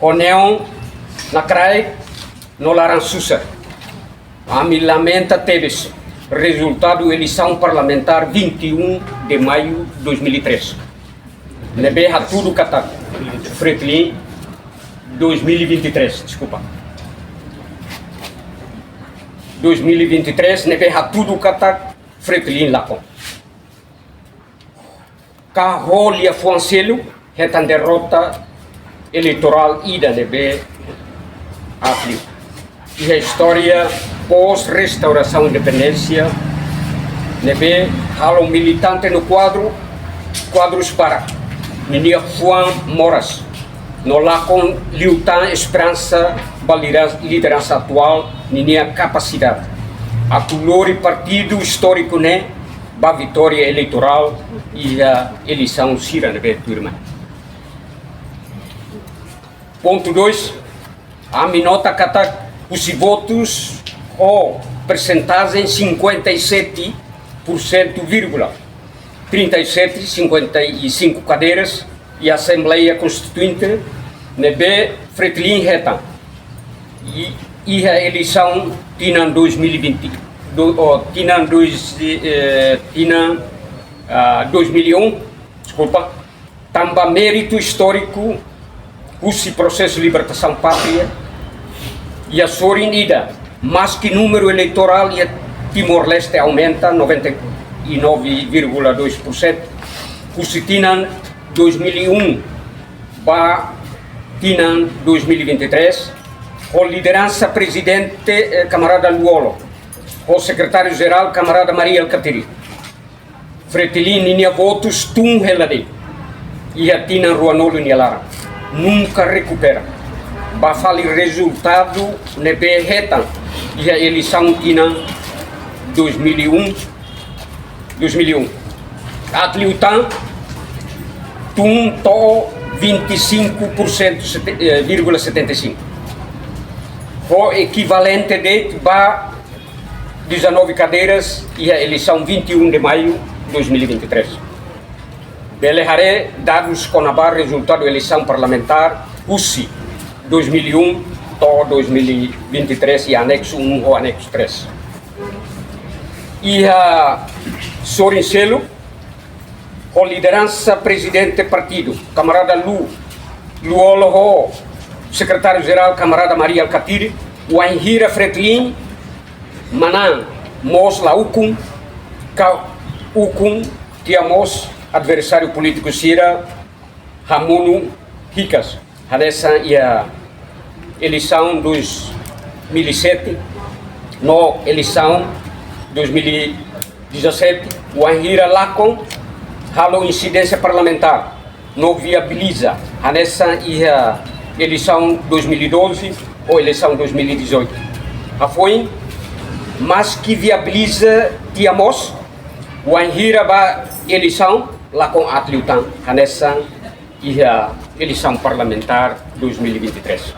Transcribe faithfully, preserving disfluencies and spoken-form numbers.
Ho neon nakraik no laran susar, ami lamenta tebes rezultadu eleisaun parlamentár vinte e um de maio dois mil e três, ne'ebé hatudu katak Fretilin, dois mil e vinte e três, deskulpa. Dois mil e vinte e três, ne'ebé hatudu katak Fretilin lakon. Ka ho liafuan seluk, hetan derrota eleitorál ida ne'ebé aat liu. Iha istória pós-restaurasaun independénsia, ne'ebé halo militante no kuadru, kuadrus barak ninia fuan moras, no lakon liután esperansa ba lideransa, lideransa atuál ninia kapasidade atu lori partidu istóriku ne'e ba vitória eleitorál iha eleisaun sira ne'ebé tuirmai. Pontu dois, ami nota katak husi votus ho persentajen cinquenta e sete por cento vírgula trinta e sete, cinquenta e cinco cadeiras iha Assembleia Constituinte ne'ebé Fretilin hetan iha eleisaun tinan dois mil e vinte, do, oh, tinan dois, eh, tinan, ah, dois mil e um, deskulpa, tanba méritu istóriku husi prosesu libertasaun pátria, iha sorin ida, maski númeru eleitorál iha Timor-Leste aumenta noventa e nove vírgula dois por cento husi tinan dois mil e um ba tinan dois mil e vinte e três, ho lideransa prezidente, eh, kamarada Lú Olo, ho sekretáriu-jerál kamarada Mari Alkatiri. Fretilin ninia votus tun hela de'it iha tinan ruanulu nia laran. Nunka rekupera ba fali rezultadu ne'ebé hetan iha eleisaun tinan dois mil e um, dois mil e um. Aat liután tun to'o vinte e cinco por cento, sete-, eh, vírgula setenta e cinco. Ho ekivalente de'it ba dezanove cadeiras iha eleisaun vinte e um de maio dois mil e vinte e três. Bele haree dadus kona-ba rezultadu eleisaun parlamentár husi dois mil e um to'o dois mil e vinte e três iha anexu um ho anexu três. Iha sorin seluk, ho lideransa prezidente partidu, kamarada Lú, Lú Olo, ho sekretáriu-jerál, kamarada Mari Alkatiri, wainhira Fretilin manán mós la ukun, ka ukun tiha mós adversáriu polítiku sira hamonu hikas. Hanesan iha eleisaun dois mil e sete, no eleisaun dois mil e dezassete, wainhira lakon halo insidénsia parlamentár, no viabiliza, hanesan iha eleisaun dois mil e doze ho eleisaun dois mil e dezoito. Hafoin, maski viabiliza tiha mós, wainhira ba eleisaun, lakon aat liután, hanesan iha eleisaun parlamentár dois mil e vinte e três.